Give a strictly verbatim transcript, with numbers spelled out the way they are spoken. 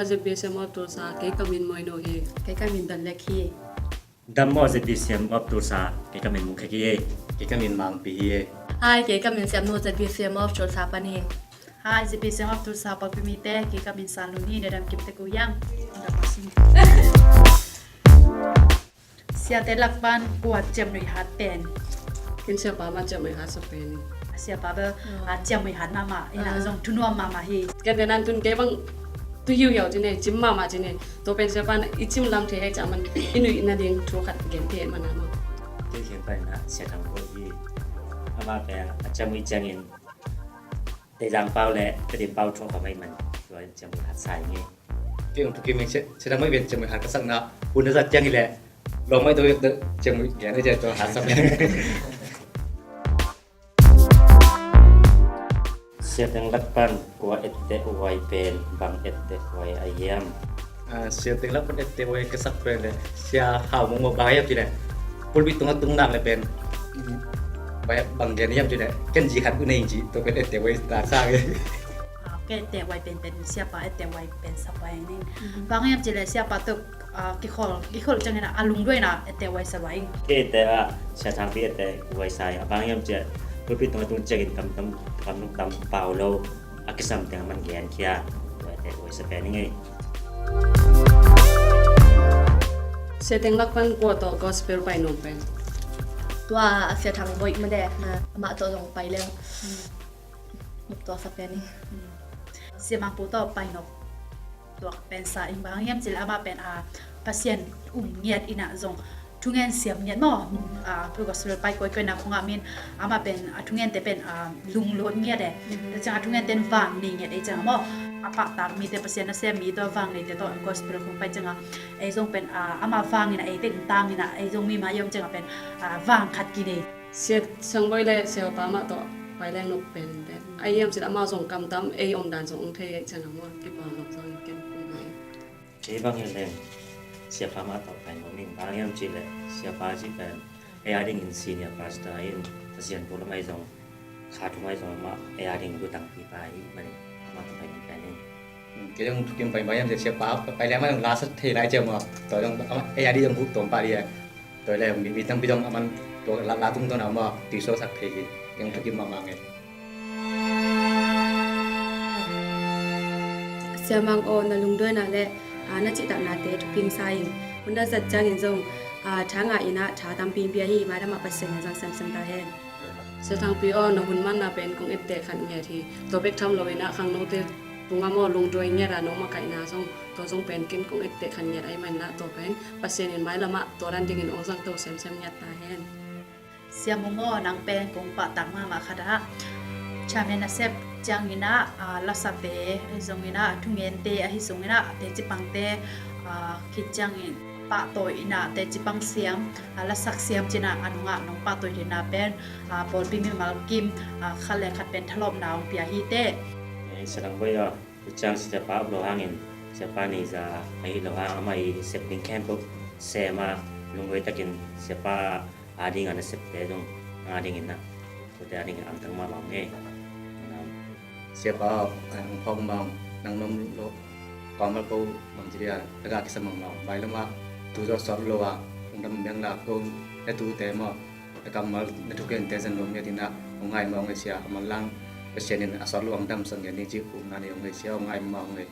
Z B C M of Tulsa, kei ka min Moinu hi. Kei ka min Don Lek hi. Dam maw, Z B C M of Tulsa, kei ka min Mung Khek hi. Kei ka min Mangpi hi. Hi, kei ka min Siam Nu, Z B C M of Tulsa pan hi. Hi, Z B C M of Tulsa pawlpi mite, kei ka min San Lun hi, na dam kim tek uh hiam? Siate lak pan kua ciamnuih hat pen? Ken siapa mah ciamnuih hat sa pen hi. Siapa bel, ah, ciamnuih hat mahmah, ina zong thunuam mahmah hi. Ken ken an tun kei bang tu hiuhiau ci ne, cim mahmah ci ne. Tua pen siapa na i cim lam thei hei ca man i nuih nading thu khat gen thei mana mah. Kei khen pai na Sia Thang Bawi hi. Ama pen a ciamnuih ciangin Teizang pau le Tedim pau thu kha mai man. Tua in ciamnuih hat sa hi nge. Kei ong thukim ing, Sia Thang Bawi pen ciamnuih hat ka sakna hun a zat ciang hi le lawm mai tua ciamnuih gen a tua hat sa pen. Siateng lak pan kua etteh huai pen bang etteh huai a hiam? Ah, siateng lak pan etteh huai ka sak pen le Sia Hau Mung Mung bang hiam ci le pulpit tunga tung nak le pen bang gen hiam ci le ken zi khat u nei ci tua pen etteh huai ta sang hi. Ah, ken etteh huai pen pen siapa etteh huai pen sa pai ning. Bang hiam ci le siapa tuk ah, kikhol, kikhol ciangin a lungduaina etteh huai sa lua ing. Kei etteh ah Sia Thangpi etteh huai sa ing. A bang hiam cia pulpit tunga tung ciangin kam tam, kam nung tam pau lo a kisam teng a man gen khia. Tua etteh huai sa pen ing ei. Siateng lak pan kua tawh gospel pai nuam pen? Tua a Sia Thang Bawi mah de, amah tawh zong pai leng. Tua sa pen ing. Sia Mangpu tawh pai nuam. Tua pen sa ing bang hiam ci le amah pen a Pasian um ngiat ina zong thungen siam ngiat maw. A, gospel pai koikoi na khong a min amah pen a thungente pen a lunglut ngiat e. Tua ciang a thungente in vang nei ngiat ei ciang maw. A pahtak mite Pasian na sem mi tua vang neite tawh gospel khong pai ciang a ei zong pen a amah vang ina ei tek tang ina ei zong mi ma yom ciang a pen a vang khat kinei. Sia Thang Bawi le Sia Pa mah tawh pai leng nuam pen pen. Ai hiam ci le amah zong kamtam ei om dan zong ong thei ei ciang a maw kipa mak zong ken kum mai. Kei bang hi leng Sia Pa mah tawh pai nuam ing bang hiam ci le Sia Pa ci pen ei a dingin senior pastor in Pasian pu lam ai zong kha thum ai zong amah ei a ding lutang pipa hi mani amah tawh pai nuam pen ing. Kei zong thukim pai pai hiam ci le Sia Pa pai leng amah zong la sa thei lai ciang maw. Tua zong amah ei a ding zong buk tawm pah ding a. Tua le mi, mi tampi dong a man tua la, la tung tua na ma ti so sak thei hi. Eng thukim mahmah nge. Sia Mang aw, na lungduaina le, a, na cihtaknate thukim sa ing. Hun a zat ciangin zong, a, thanga ina tha tampi pia hi, maidam a Pasian in zang semsem ta hen. Sia Thangpi aw, na hun manna pen kong etteh khat ngiat hi. Tua bek tham lo ina khangnote tungah maw lungduai ngiat a nong makaihna zong tua zong pen ken kong etteh khat ngiat ahih manin ah tua pen Pasian in mailam ah tua dan dingin ong zangto semsem ngiat ta hen. Sia Mung aw, nang pen kong pahtak mahmah khat ah chairman na sep ciangin ah, ah, lasate ahi zongin ah thungente ahi zongin ah teci pangte, ah, khit ciangin pahtawi ina teci pang siam, ah, lasak siam cina a nungah nong pahtawi theihna pen, ah, pawlpi mimal kim, ah, khat le khat pen thalawpna ong pia hi teh. Eh, Sia Thang Bawi aw, tu ciang Sia Pa om lo hangin Sia Pa nei za ahi lo hang amah i sep ding khempeuh sem a lungduai takin Sia Pa a ding a na septe zong a dingin ah tute a dingin angtang mahmah ung e. Sia Pa aw, ang phawk mah ung, nang nom lo pau mal ko mang ci dia, na gah kisa mahmah ung. Mailam ah tu zaw sawt lo a ung dam biang la ko na tute maw, na kammal na thukente zan lo ngiat ina ung ngai mah ung e Sia. A manlang Pasian in a sawt lo ang damsak ngiat ni ci upna nei ung e Sia, ung ngai mah ung e.